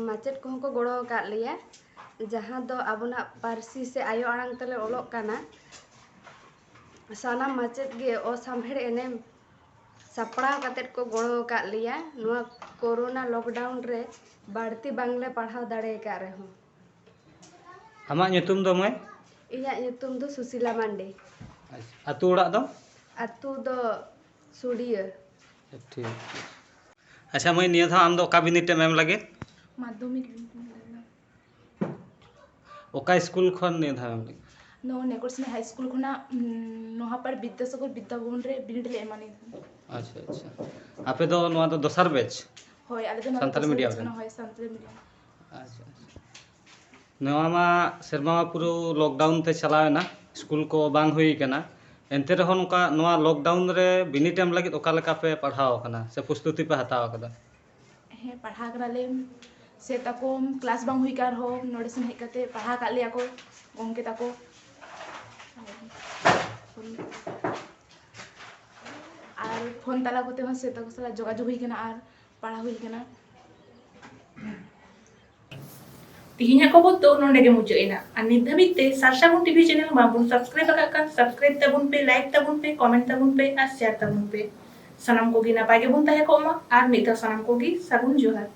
ᱢᱟᱪᱮᱫ ᱠᱚᱦᱚᱸ ᱠᱚ ᱜᱚᱲᱚ ᱟᱠᱟᱫ ᱞᱮᱭᱟ, ᱡᱟᱦᱟᱸ ᱫᱚ ᱟᱵᱚᱱᱟᱜ ᱯᱟᱹᱨᱥᱤ ᱥᱮ ᱟᱭᱳ ᱟᱲᱟᱝ ᱛᱮᱞᱮ ᱚᱞᱚᱜ ᱠᱟᱱᱟ᱾ ᱥᱟᱱᱟᱢ ᱢᱟᱪᱮᱫ ᱜᱮ ᱚᱥᱟᱢᱵᱷᱮᱲ ᱮᱱᱮᱢ ᱥᱟᱯᱲᱟᱣ ᱠᱟᱛᱮᱫ ᱠᱚ ᱜᱚᱲᱚ ᱟᱠᱟᱫ ᱞᱮᱭᱟ᱾ ᱱᱚᱣᱟ ᱠᱳᱨᱳᱱᱟ ᱞᱚᱠᱰᱟᱣᱩᱱ ᱨᱮ ᱵᱟᱹᱲᱛᱤ ᱵᱟᱝᱞᱮ ᱯᱟᱲᱦᱟᱣ ᱫᱟᱲᱮ ᱟᱠᱟᱫ ᱨᱮᱦᱚᱸ᱾ ᱟᱢᱟᱜ ᱧᱩᱛᱩᱢ ᱫᱚ ᱢᱟᱹᱭ? ᱤᱧᱟᱹᱜ ᱧᱩᱛᱩᱢ ᱫᱚ ᱥᱩᱥᱤᱞᱟ ᱢᱟᱱᱰᱤ᱾ ᱟᱪᱪᱷᱟ, ᱟᱹᱛᱩ ᱚᱲᱟᱜ ᱫᱚ? ᱟᱹᱛᱩ ᱫᱚ ᱥᱩᱰᱤᱭᱟᱹ᱾ ᱴᱷᱤᱠ᱾ ᱟᱪᱪᱷᱟ ᱢᱟᱹᱭ, ᱱᱤᱭᱟᱹ ᱫᱷᱟᱣ ᱟᱢ ᱫᱚ ᱚᱠᱟ ᱵᱤᱱᱤᱰ ᱮᱢ ᱮᱢ ᱞᱟᱹᱜᱤᱫ? ᱢᱟᱫᱽᱫᱷᱚᱢᱤᱠ ᱵᱤᱱᱤᱰ ᱞᱟᱹᱜᱤᱫ᱾ ᱚᱠᱟ ᱥᱠᱩᱞ ᱠᱷᱚᱱ ᱱᱤᱭᱟᱹ ᱫᱷᱟᱣ ᱮᱢ ᱞᱟᱹᱜᱤᱫ? ᱱᱚᱣᱟ ᱱᱮᱠᱚᱨᱥᱤᱱᱟ ᱦᱟᱭ ᱥᱠᱩᱞ ᱠᱷᱚᱱᱟᱜ ᱩᱸ, ᱱᱚᱦᱟᱯᱟᱲ ᱵᱤᱫᱽᱫᱟᱥᱟᱜᱚᱨ ᱵᱤᱫᱽᱫᱟ ᱵᱷᱚᱵᱚᱱ ᱨᱮ ᱵᱤᱱᱤᱰ ᱞᱮ ᱮᱢᱟ ᱱᱤᱭᱟᱹ ᱫᱷᱟᱣ᱾ ᱟᱪᱪᱷᱟ ᱟᱪᱪᱷᱟ᱾ ᱟᱯᱮ ᱫᱚ ᱱᱚᱣᱟ ᱫᱚ ᱫᱚᱥᱟᱨ ᱵᱮᱪ? ᱦᱳᱭ, ᱟᱞᱮ ᱫᱚ ᱱᱚᱣᱟ ᱥᱟᱱᱛᱟᱞᱤ ᱫᱚᱥᱟᱨ ᱢᱤᱰᱤᱭᱟᱢ ᱵᱮᱪ ᱨᱮ? ᱠᱟᱱᱟ, ᱦᱳᱭ, ᱥᱟᱱᱛᱟᱞᱤ ᱢᱤᱰᱤᱭᱟᱢ᱾ ᱟᱪᱪᱷᱟ ᱟᱪᱪᱷᱟ᱾ ᱱᱚᱣᱟ ᱢᱟ ᱥᱮᱨᱢᱟ ᱢᱟ ᱯᱩᱨᱟᱹ ᱞᱚᱠᱰᱟᱣᱩᱱ ᱛᱮ ᱪᱟᱞᱟᱣᱮᱱᱟ, ᱥᱠᱩᱞ ᱠᱚ ᱵᱟᱝ ᱦᱩᱭ ᱠᱟᱱᱟ᱾ ᱮᱱᱛᱮ ᱨᱮᱦᱚᱸ ᱱᱚᱝᱠᱟ ᱱᱚᱣᱟ ᱞᱚᱠᱰᱟᱣᱩᱱ ᱨᱮ ᱵᱤᱱᱤᱰ ᱮᱢ ᱞᱟᱹᱜᱤᱫ ᱚᱠᱟ ᱞᱮᱠᱟ ᱯᱮ ᱯᱟᱲᱦᱟᱣ ᱟᱠᱟᱱᱟ ᱥᱮ ᱯᱨᱚᱥᱛᱩᱛᱤ ᱯᱮ ᱦᱟᱛᱟᱣ ᱟᱠᱟᱫᱟ? ᱦᱮᱸ, ᱯᱟᱲᱦᱟᱣ ᱠᱟᱱᱟᱞᱮ᱾ ᱥᱮ ᱛᱟᱠᱚ ᱠᱞᱟᱥ ᱵᱟᱝ ᱦᱩᱭ ᱠᱟᱱ ᱨᱮᱦᱚᱸ ᱱᱚᱰᱮ ᱥᱮᱱ ᱦᱮᱡ ᱠᱟᱛᱮ ᱯᱟᱲᱦᱟᱣ ᱟᱠᱟᱫ ᱞᱮᱭᱟ ᱠᱚ ᱜᱚᱢᱠᱮ ᱛᱟᱠᱚ᱾ ᱟᱨ ᱯᱷᱳᱱ ᱛᱟᱞᱟ ᱠᱚᱛᱮ ᱦᱚᱸ ᱥᱮ ᱛᱟᱠᱚ ᱥᱟᱞᱟᱜ ᱡᱳᱜᱟᱡᱳᱜᱽ ᱦᱩᱭ ᱠᱟᱱᱟ ᱟᱨ ᱯᱟᱲᱦᱟᱣ ᱦᱩᱭ ᱠᱟᱱᱟ᱾ ᱛᱤᱦᱤᱧᱟᱜ ᱠᱷᱚᱵᱚᱨ ᱫᱚ ᱱᱚᱰᱮ ᱜᱮ ᱢᱩᱪᱟᱹᱫ ᱮᱱᱟ᱾ ᱟᱨ ᱱᱤᱛ ᱫᱷᱟᱹᱵᱤᱡ ᱛᱮ ᱥᱟᱨᱥᱟᱹᱜᱩᱱ ᱴᱤᱵᱷᱤ ᱪᱮᱱᱮᱞ ᱵᱟᱝᱵᱚᱱ ᱥᱟᱵᱥᱠᱨᱟᱭᱤᱵ ᱟᱠᱟᱫ ᱠᱷᱟᱱ ᱥᱟᱵᱥᱠᱨᱟᱭᱤᱵ ᱛᱟᱵᱚᱱ ᱯᱮ, ᱞᱟᱭᱤᱠ ᱛᱟᱵᱚᱱ ᱯᱮ, ᱠᱚᱢᱮᱱᱴ ᱛᱟᱵᱚᱱ ᱯᱮ ᱟᱨ ᱥᱮᱭᱟᱨ ᱛᱟᱵᱚᱱ ᱯᱮ᱾ ᱥᱟᱱᱟᱢ ᱠᱚᱜᱮ ᱱᱟᱯᱟᱭ ᱜᱮᱵᱚᱱ ᱛᱟᱦᱮᱸ ᱠᱚᱜ ᱢᱟ᱾ ᱟᱨ ᱢᱤᱫ ᱫᱷᱟᱣ ᱥᱟᱱᱟᱢ ᱠᱚᱜᱮ ᱥᱟᱹᱜᱩᱱ ᱡᱚᱦᱟᱨ᱾